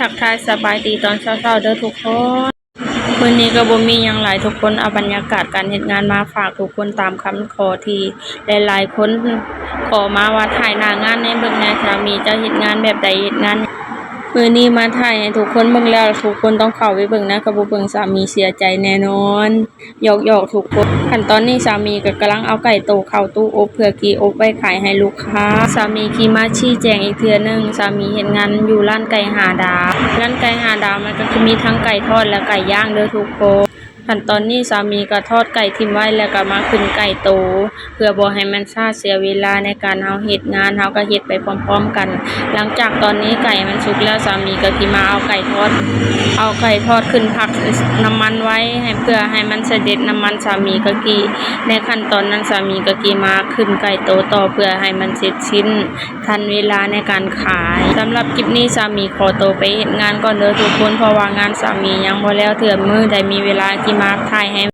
ທັກທາຍສະບາຍດີຕອນເຊົ້າໆເດີທຸກຄົນ. ມື້ນີ້ກໍບໍ່ມີຫຍັງຫຼາຍທຸກຄົນ, ເອົາບັນຍາກາດການເຮັດງານມາຝາກທຸກຄົນຕາມຄຳຂໍທີ່ຫຼາຍໆຄົນຂໍມາວ່າ ຖ່າຍໜ້າງານໃຫ້ເບິ່ງແດ່, ສາມີເຈົ້າເຮັດງານແບບໃດ, ເຮັດງານ. ມື້ນີ້ມາຖ່າຍໃຫ້ທຸກຄົນເບິ່ງແລ້ວ ທຸກຄົນຕ້ອງເຂົ້າໄປເບິ່ງນະ, ຖ້າບໍ່ເບິ່ງສາມີເສຍໃຈແນ່ນອນ. ຫຍອກໆທຸກຄົນ. ຂັ້ນຕອນນີ້ສາມີກໍກຳລັງເອົາໄກ່ໂຕເຂົ້າຕູ້ອົບ ເພື່ອກີ່ອົບໄວ້ຂາຍໃຫ້ລູກຄ້າ. ສາມີກີ່ມາຊີ້ແຈງອີກເທື່ອໜຶ່ງ, ສາມີເຮັດງານຢູ່ຮ້ານໄກ່ຫ້າດາວ. ຮ້ານໄກ່ຫ້າດາວມັນກໍຄືມີທັງໄກ່ທອດ ແລະ ໄກ່ຍ່າງເດີທຸກຄົນ. ຂັ້ນຕອນນີ້ສາມີກໍທອດໄກ່ຖິ້ມໄວ້ ແລ້ວກໍມາຂຶ້ນໄກ່ໂຕ ເພື່ອບໍ່ໃຫ້ມັນຊ້າ ເສຍເວລາໃນການເຮົາເຮັດງານ, ເຮົາກໍເຮັດໄປພ້ອມໆກັນ. ຫຼັງຈາກຕອນນີ້ໄກ່ມັນສຸກແລ້ວ ສາມີກໍຊິມາເອົາໄກ່ທອດ ເອົາໄກ່ທອດຂຶ້ນພັກນ້ຳມັນໄວ້ໃຫ້ ເພື່ອໃຫ້ມັນສະເດັດນ້ຳມັນ. ສາມີກໍກີ່ ໃນຂັ້ນຕອນນັ້ນ ສາມີກໍກີ່ມາຂຶ້ນໄກ່ໂຕຕໍ່ ເພື່ອໃຫ້ມັນເສັດສິ້ນທັນເວລາໃນການຂາຍ. ສຳລັບຄລິບນີ້ສາມີຂໍໂຕໄປເຮັດງານກ່ອນເດີທຸກຄົນ, ເພາະວ່າງານສາມີຍັງບໍ່ແລ້ວເທື່ອ. ມື້ໃດມີເວລາ ກີ່ມາຖ່າຍໃຫ້